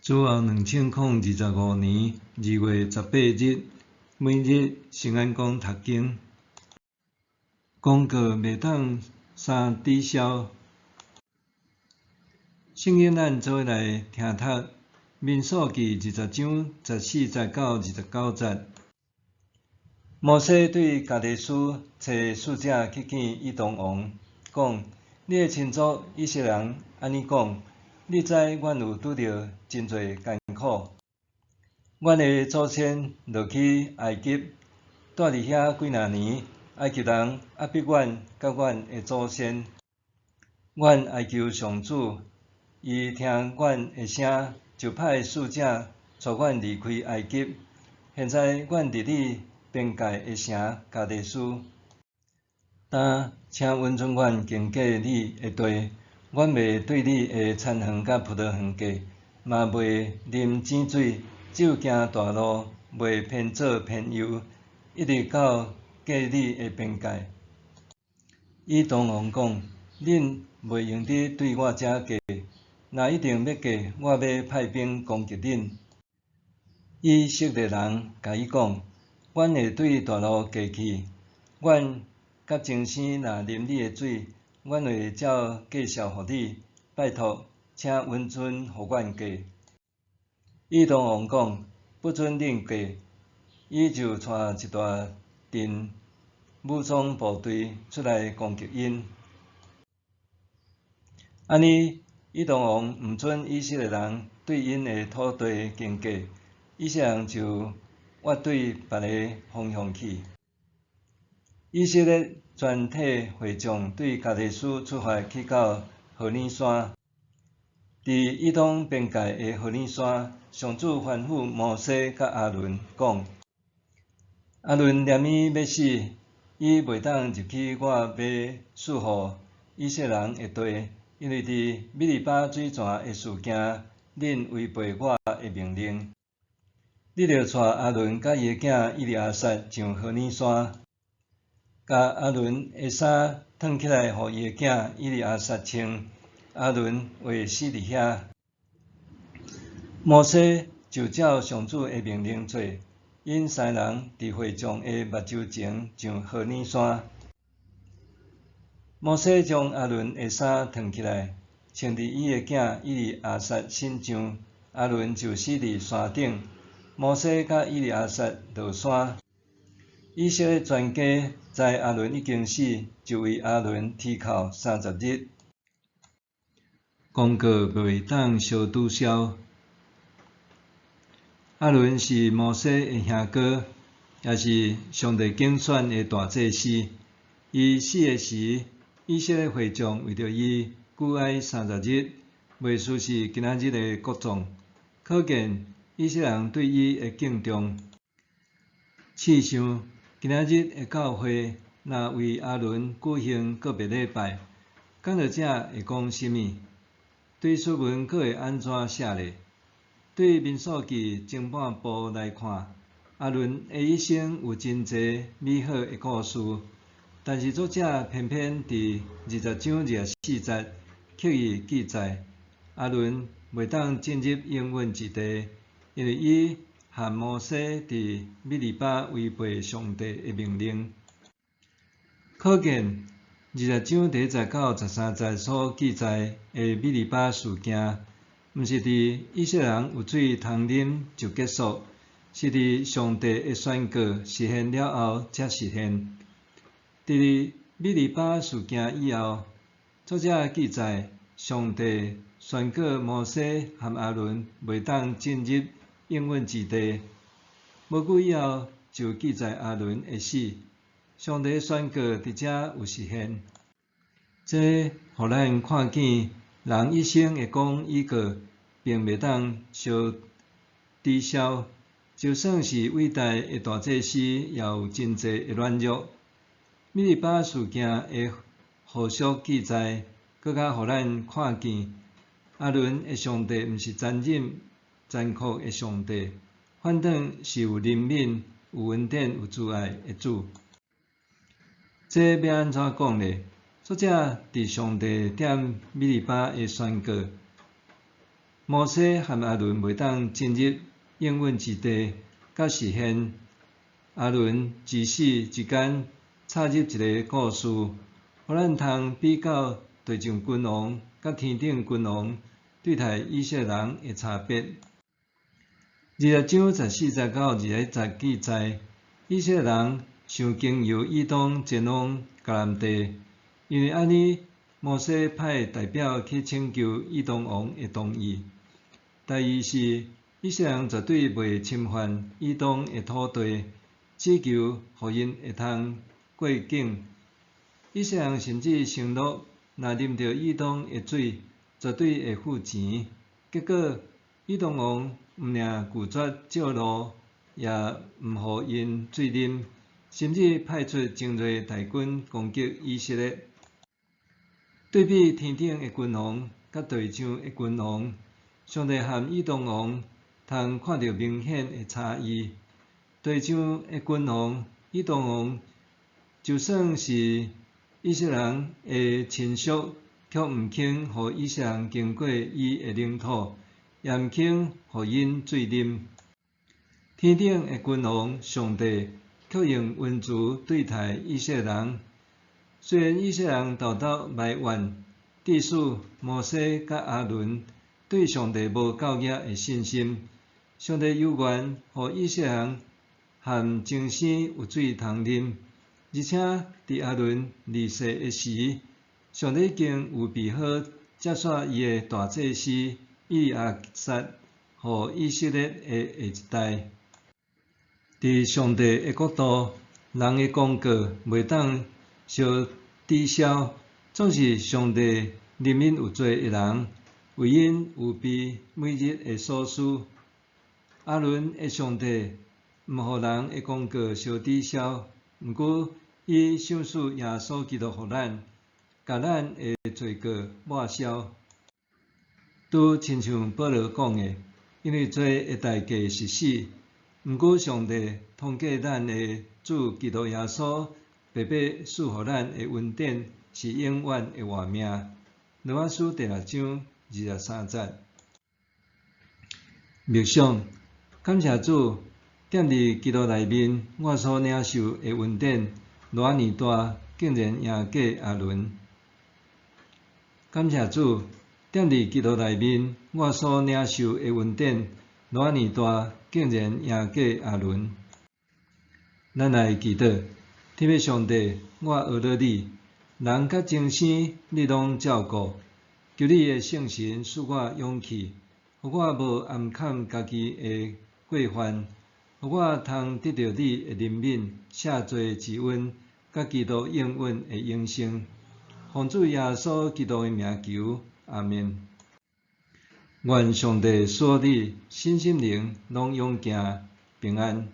主後2025年2月18日，每日聖安講讀經，公告袂當相抵銷。聖經咱做伙來聽讀民數記20章14節到29節。摩西對迦低斯差使者去見以東王，講：你的親族以色列人按呢講：你知阮有拄著真濟艱苦。阮的祖先落去埃及，蹛佇遐幾若年，埃及人壓迫阮佮阮的祖先。阮哀求上主，伊聽阮的聲，就派使者帶阮離開埃及。現在阮佇你邊界的城迦低斯。今請允准阮經過你的地，阮袂對你的田園佮葡萄園過，嘛袂啉井水，只有行大路，袂偏左偏右，一直到過你的邊界。以東王講：恁袂用得對我遮過，若一定欲過，我欲派兵攻擊恁。以色列人共伊講：阮會對大路過去，阮佮精生若啉你的水，阮會照價數予你。拜託，請允准予阮過。以東王講：不准恁過。伊就帶一大陣武裝部隊出來攻擊𪜶。按呢，以東王毋准以色列人對𪜶的土地經過，以色列人就越對別个方向去。以色列全體會眾對迦低斯出發去到何烈山。佇以東邊界的何烈山，上主吩咐摩西佮亞倫講：亞倫連暝欲死，伊袂當入去我欲賜予以色列人的地，因為佇米利巴水泉的事件，恁違背我的命令。你著帶亞倫佮伊的囝以利亞撒上何烈山，共亞倫的衫褪起來，予伊的囝以利亞撒穿。亞倫會死佇遐。摩西就照上主的命令做，𪜶三人佇會眾的目睭前上何烈山。摩西將亞倫的衫褪起來，穿佇伊的囝以利亞撒身上，亞倫就死佇山頂。摩西佮以利亞撒落山。以色列全家知亞倫已經死，就為亞倫啼哭30日。公告袂當相抵銷。亞倫是摩西的兄哥，也是上帝揀選的大祭司。伊死的時，以色列會眾為著伊舉哀三十日，袂輸是今仔日的國葬。可見以色列人對伊的敬重。試想，今仔日的教會若為亞倫舉行告別禮拜，講道者會講啥物？對書文閣會按怎寫咧？對民數記前半部來看，亞倫的一生有真濟美好的故事，但是作者偏偏佇20章24節刻意記載亞倫袂當進入應允之地，因為伊和摩西佇米利巴違背上帝的命令。可見20章1節到13節所記載的米利巴事件，毋是佇以色列人有水通啉就結束，是佇上帝的宣告實現了後才實現。佇米利巴事件以後，作者記載上帝宣告摩西和亞倫袂當進入應允之地。無久以後就記載亞倫的死。上帝宣告佇遮有實現。這予咱看見人一生的功與過，並袂當相抵銷。就算是偉大的大祭司，也有真濟的軟弱。米利巴事件的後續記載，閣較予咱看見亞倫的上帝毋是殘忍、殘酷的上帝，反倒是有憐憫、有恩典、有慈愛的主。這欲按怎講呢？作者佇上帝踮米利巴的宣告，摩西和亞倫袂當進入應允之地，佮實現亞倫之死之間插入一個故事，予咱通比較地上君王佮天頂君王對待以色列人的差別。20章14節到21節記載，以色列人想經由以東前往迦南地，因為按呢，摩西派代表去請求以東王的同意。第二是，以色列人絕對袂侵犯以東的土地，只求予𪜶會通過境。以色列人甚至承諾，若啉著以東的水，絕對會付錢。結果，以東王毋爾拒絕借路，也毋予𪜶水啉，甚至派出精銳大軍攻擊以色列。對比天頂的君王佮地上的君王，上帝和以東王通看著明顯的差異。地上的君王以東王，就算是以色列人的親屬，卻毋肯予以色列人經過伊的領土，也毋肯予𪜶水啉。天頂的君王上帝，卻用溫慈對待以色列人。雖然以色列人沓沓埋怨，致使摩西佮亞倫對上帝無夠額的信心，上帝猶原予以色列人和精生有水通啉，而且佇亞倫離世的時，上帝已經預備好接續伊的大祭司以利亞撒，予以色列的下一代。佇上帝的國度，人的公告袂當相抵消，總是上帝憐憫有罪的人，為𪜶預備每日的所需。亞倫的上帝毋予人的公告相抵消，毋過伊賞賜耶穌基督予咱，共咱的罪過抹消。拄親像保羅講的，因為罪的代價是死，毋過上帝通過咱的主基督耶穌，白白賜予咱的恩典是永遠的活命。羅馬書第六章23節。默想，感謝主，踮佇基督內面，我所領受的恩典，偌爾大，竟然贏過亞倫。感謝主，踮佇基督內面，我所領受的恩典，偌爾大，竟然贏過亞倫。咱來祈禱，天父上帝，我呵咾你，人佮精生，你攏照顧，求你的聖神賜我勇氣，予我無暗崁家己的過犯，予我通得著你的憐憫、赦罪之恩，佮基督應允的永生。奉主耶穌基督的名求，阿們。願上帝賜予你身心靈攏勇健平安。